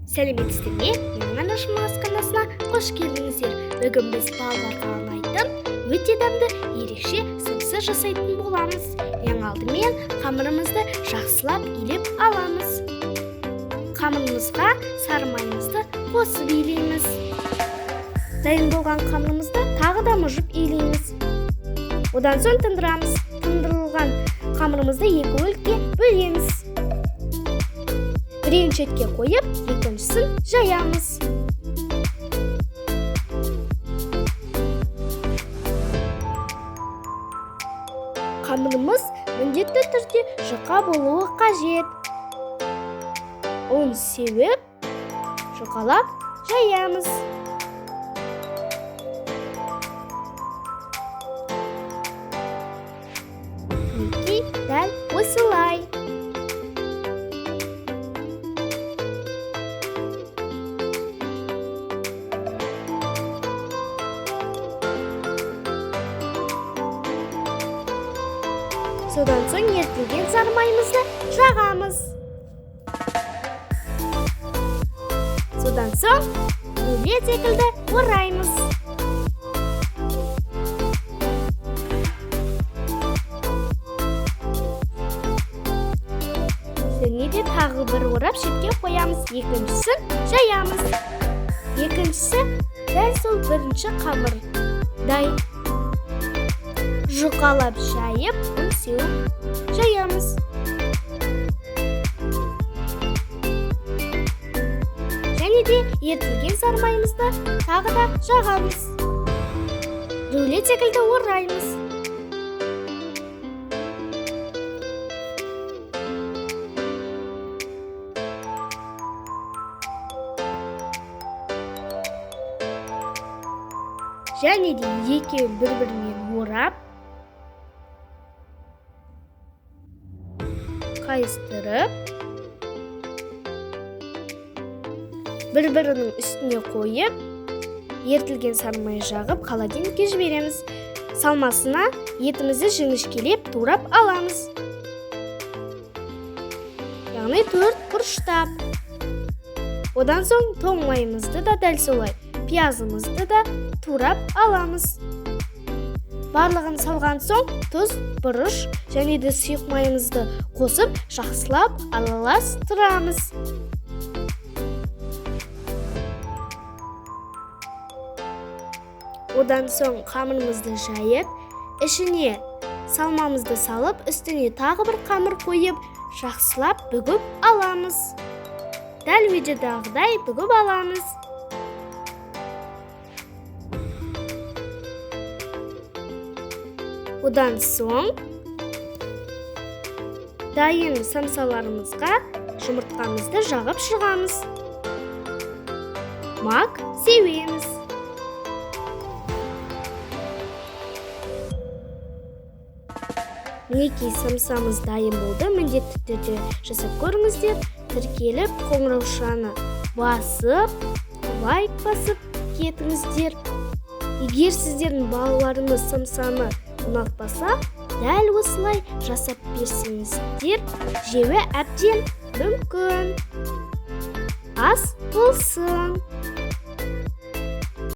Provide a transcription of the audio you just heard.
Сәлеметсіздер ме? Менің анашымның асханасына қош келдіңіздер. Бүгін біз балаларға ұнайтын өте дәмді ерекше самса жасайтын боламыз. Ең алдымен қамырымызды жақсылап илеп аламыз. Қамырымызға сары майымызды қосып илейміз. Дайын болған қамырымызды тағы да мұжып илейміз. Одан соң тындырамыз. Тындырылған қамырымызды екі бөлікке бөлеміз. Біреуін шетке қойып, екіншісін жаямыз. Қамырымыз міндетті түрде жұқа болуы қажет. Ұн сеуіп, жұқалап жаямыз. Мінекей, дәл осылай. Содан соң ерітілген сары майымызды жағамыз. Содан соң рулет секілді ораймыз. Және де тағы бір орап шетке қоямыз. Екіншісін жаямыз. Екіншісі дәл сол бірінші қамырдай. Жұқалап жайып, ұн сеуіп жаямыз. Және де ерітілген сары майымызды тағы да жағамыз. Рулет секілді ораймыз. Және де екеуін бір-бірімен орап, қайыстырып, бір-бірінің үстіне қойып, ерітілген сары май жағып, холодильникке жібереміз. Салмасына етімізді жіңішкелеп турап аламыз. Яғни 4 бұрыштап. Одан соң тоң майымызды да дәл солай, пиязымызды да турап аламыз. Барлығын салған соң тұз, бұрыш және де сұйық майымызды қосып, жақсылап араластырамыз. Одан соң қамырымызды жайып, ішіне салмамызды салып, үстіне тағы бір қамыр қойып, жақсылап бүгіп аламыз. Дәл видеодағыдай бүгіп аламыз. Одан соң дайын самсаларымызға жұмыртқамызды жағып шығамыз. Мак себеміз. Мінекей, самсамыз дайын болды. Міндетті түрде жасап көріңіздер. Тіркеліп, қоңыраушаны басып, лайк басып кетіңіздер. Егер сіздердің балаларыңыз самсаны ұнатпаса, дәл осылай жасап берсеңіздер, жеуі әбден мүмкін. Ас болсын!